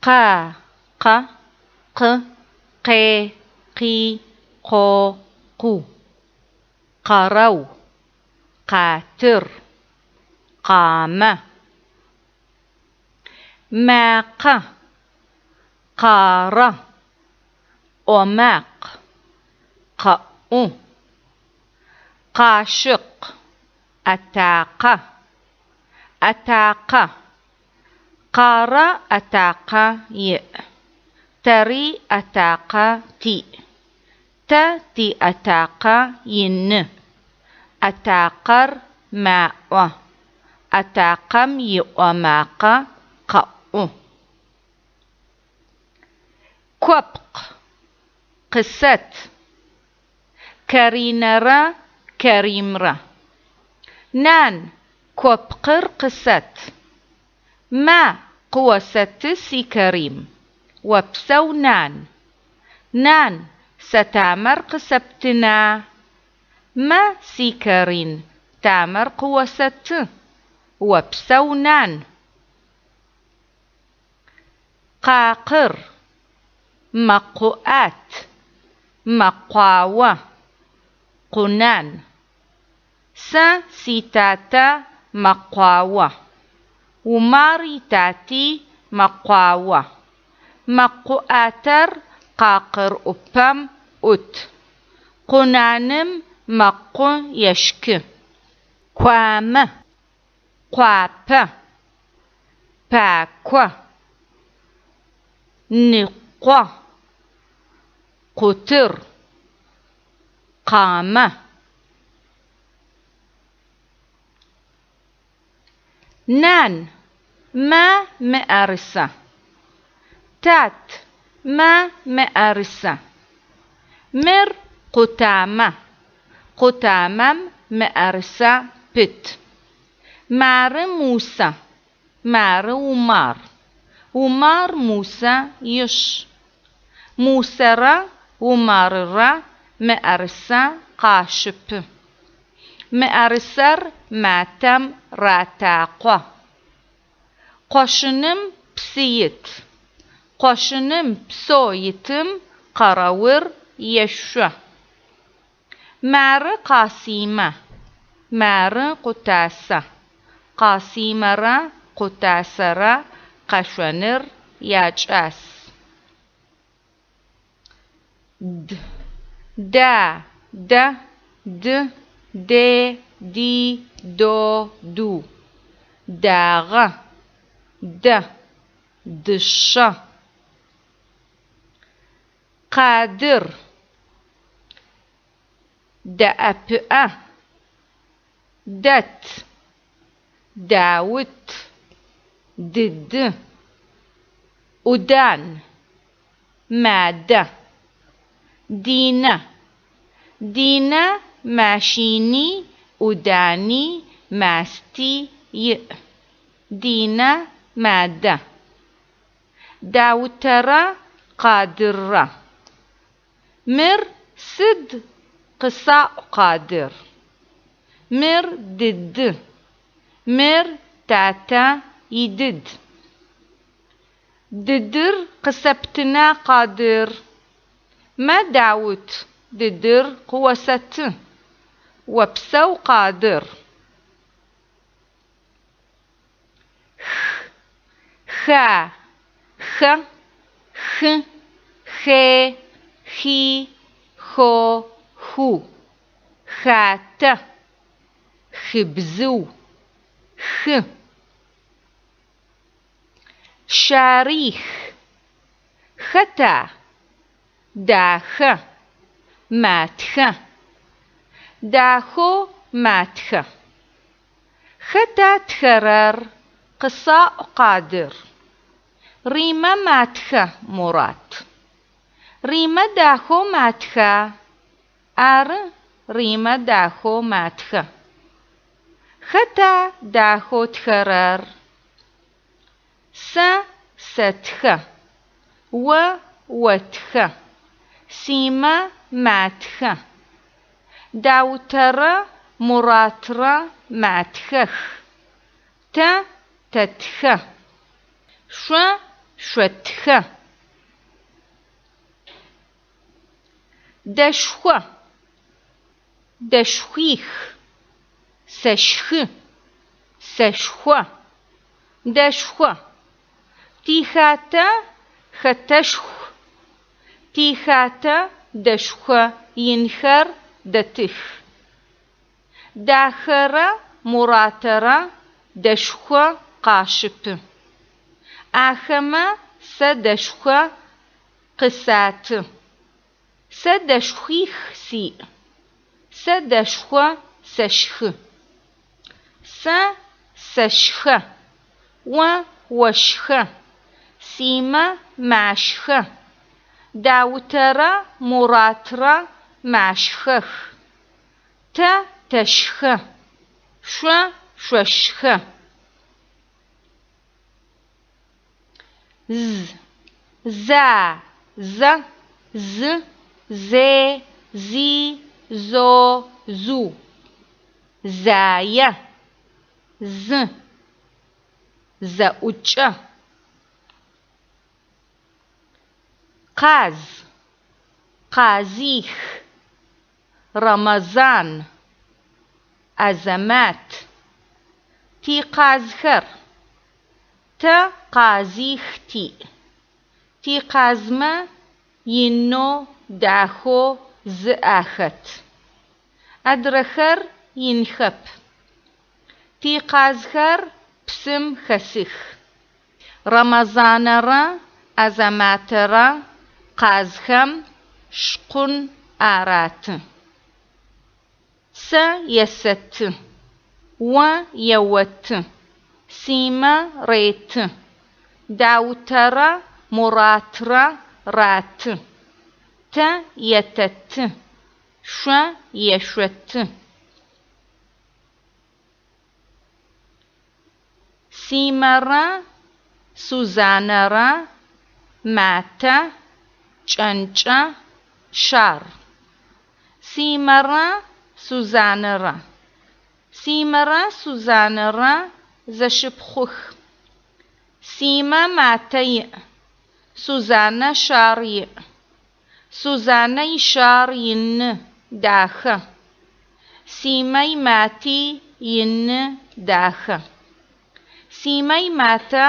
Къа, къэ, къы, къе, къи, къо, къу. Къэрэу, къатыр, къамэ. Макъэ, къарэ, ӏо макъ, къэӏу. Къашыкъ, атакъэ, атакъэ. Къарэ атакъэ иӏ. Тэри атакъэ тиӏ. Тэ тиатакъэ ины. Атакъэр маӏо. Атакъэм иӏо макъэ къэӏу. Копкъ, къысэт. Каринэрэ Каримрэ. Нан, копкъыр къысэт. Ма, къыосэты си Карим. Опсэу, нан. Нан, сэ тамэр къысэптына? Ма, си Карин, тамэр къыосэты. Опсэу, нан. Къакъыр, мэкъуӏат, мэкъуао, къунан. Сэ ситатэ мэкъуао. Умар итати мэкъуао. Мэкъуӏатэр къакъыр ӏупэм ӏут. Къунаным мэкъу ешкы. Куамэ, къуапэ, пако, ныкъо, къутыр, къамэ. Нан, ма мыӏэрысэ. Тат, ма мыӏэрысэ. Мыр къутамэ. Къутамэм мыӏэрысэ пыт. Мары Мусэ. Мары Умар. Умар Мусэ иш. Мусэрэ Умарырэ мыӏэрысэ къашыпы. Мыӏэрысэр матэм ратакъо. Къошыным псы ит. Къошыным псэу итым къэрэур ешъо. Мары Къасимэ. Мары Къутасэ. Къасимэрэ Къутасэрэ къэшъоныр якӏас. Д, да, дэ, ды, де, ди, до, ду. Дагъэ, дэ, дышъэ. Къадыр, дэӏэпыӏэ, дэт, Даут, дыды, ӏудан, мадэ. Динэ. Динэ машини, ӏудани, масти иӏ. Динэ мадэ. Даутэрэ Къадыррэ. Мыр сыд къысаӏу, Къадыр? Мыр дыды. Мыр татэ идыд. Дыдыр къысэптына, Къадыр? Мэ, Даут, дыдыр къыосэты. Опсэу, Къадыр. Х, ха, хэ, хы, хе, хи, хо, ху. Хатэ, хыбзыу, хы. Шарих. Хэта? Дахэ, матхэ. Дахэу матхэ. Хэта тхэрэр? Къысаӏу, Къадыр. Римэ матхэ, Мурат. Римэ дахэу матха? Ары, Римэ дахэу матхэ. Хэта дахэу тхэрэр? Сэ сэтхэ. О отхэ. Симэ матхэ. Даутэрэ Муратрэ матхэх. Тэ тэтхэ. Шъо Шъотхэ. Дэшхо. Дэшхуих. Сэшхы. Сэшхо. Дэшхо. Тихатэ хэтэшху. Тихатэ дэшхо инхэр дэтых. Дахэрэ Муратэрэ дэшхо къашыпы. Ахэмэ сэ дэшхо къысаты. Сэ дэшхуих сиӏ. Сэ дэшхо сэшхы. Сэ сэшхэ. О ошхэ. Симэ машхэ. Даутэрэ Муратрэ машхэх. Тэ тэшхэ. Шъо шъошхэ. З, за, зэ, зы, зе, зи, зо, зу. Зае. Зы. Зэӏукӏэ. Къаз. Къазих. Рэмэзан. Азэмат. Тикъазхэр. Тэ къазих тиӏ. Тикъазмэ инэу дахэу зы ахэт. Адрэхэр инхэп. Тикъазхэр псым хэсых. Рэмэзанэрэ Азэматэрэ къазхэм шкъун араты. Сэ есэты. О еоты. Симэ реты. Даутэрэ Муратрэ раты. Тэ етэты. Шъо ешъоты. Симэрэ Сузанэрэ матэ, кӏэнкӏэ, шар. Симэрэ Сузанэрэ. Симэрэ Сузанэрэ зэшыпхъух. Симэ матэ иӏ. Сузанэ шар иӏ. Сузанэ ишар ины, дахэ. Симэ имати ины, дахэ. Симэ иматэ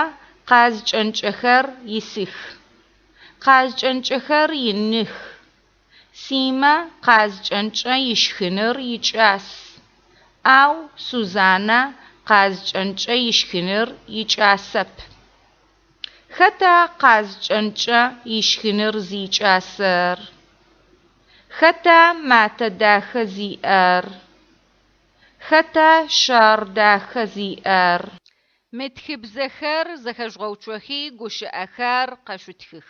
къаз кӏэнкӏэхэр исых. Къаз кӏэнкӏэхэр иных. Симэ къаз кӏэнкӏэ ышхыныр икӏас. Ау Сузанэ къаз кӏэнкӏэ ышхыныр икӏасэп. Хэта къаз кӏэнкӏэ ышхыныр зикӏасэр? Хэта матэ дахэ зиӏэр? Хэта шар дахэ зиӏэр? Мы тхыбзэхэр зэхэжъугъэуцохи гущыӏэхэр къэшъутхых.